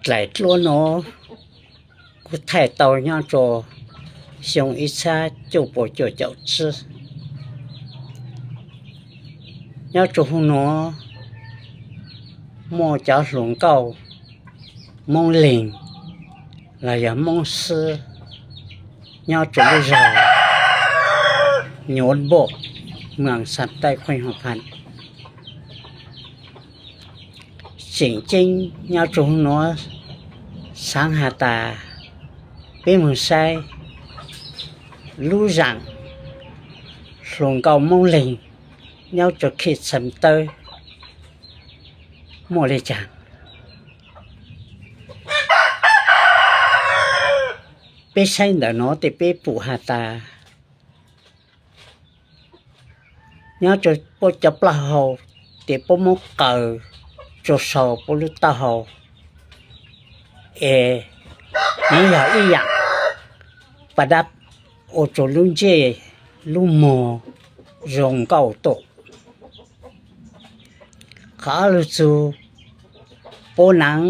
Dlaim dluab nuav kuv thaij tau nyob rua xyoo ib txhiab cuaj puas cuaj caum tsib. Nyob rua hauv nuav muaj cov hluas nkauj Moob Leeg los yog Moob Xwb nyob rua lub zog Nyuv Npauj, moos Xam Taij, khueem Hoo Phan. Tseem ceeb nyob rua hauv nuav xaav has tas peb moog saib lub zaam hluas nkauj Moob Leeg nyob rua kheej Xam Taij muaj le caag. Peb saib ntawm nuav tes peb pum has tas nyob rua puab cov plaub hau tes puab muab qaws rua sau puab lub taub hau es nuav yog ib yaam pas dab ua rua lub ntsej lub muag zoo nkauj tuaj. Qhov ob lug txug puab naav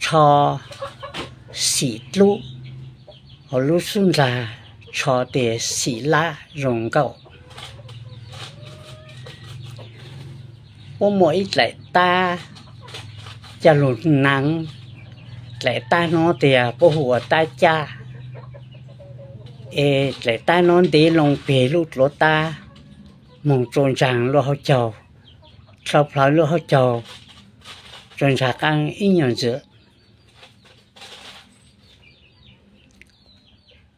tsho xim dlub, hauv lub xub ndlag tsho tes xim lab zoo nkauj. Puab muaj ib dlaim tab coj lug naav, dlaim tab nuav tes puab hu ua tab cab, es dlaim tab nuav ntev loo peg lub dluav tab moog rua ntsaag lub hauv caug, dlhau plhawv lub hauv caug rua ntsaag qaab ib nyuag ntxiv.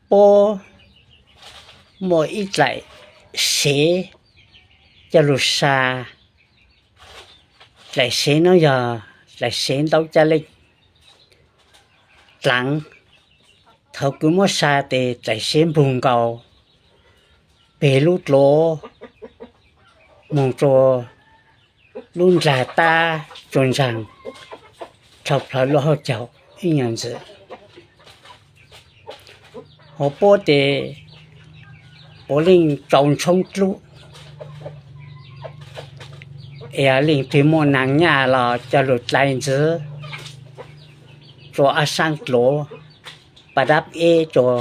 Puab muaj ib dlaim sev coj lug sa. Dlaim sev nuav yog dlaim sev ntaub caj leej dlaav. Thaus kws muab sa tes dlaim sev npug nkaus peg lub dluav moog rua lub ndlag tab rua ntsaag dlhau plhawv lub hauv caug ib nyuag ntxiv. Hauv puab tes puav leej tsau ntshoob dlub, es leej twg muaj naag nyaj los coj lug dlai ntxiv rua ob saab dluav, pas dab eb rua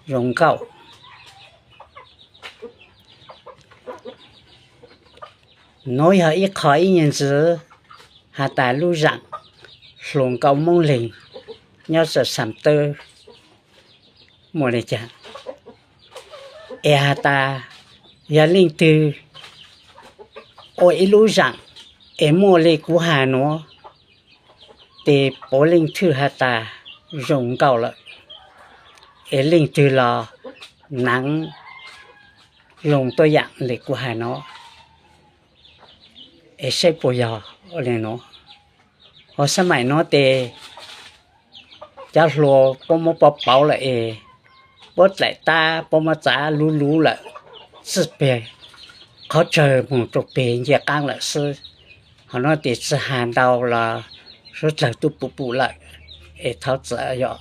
zoo nkauj. Nuav yog ib qho ib nyuag ntxiv has tas lub zaam hluas nkauj Moob Leeg nyob rua Xam Taij muaj le caag. Es has tas yog leej twg ua ib lub zaam es muaj le kuv has nuav, tes puav leej thwj has tas zoo nkauj lawm, es leej twg los naav zoo tuab yaam le kuv has nuav, es saib puas yog le nuav. Hauv xab maim nuav tes cov hluas puab muab pauv pauv lawm es puab dlaim tab puab muab txav luv luv lawm, txij peg qhov tsawg moog rua peg ncej qaab lawm xwb. Hauv nuav tes tsi has ntau los suav dlawg tub pum pum lawm, es thov txim yom.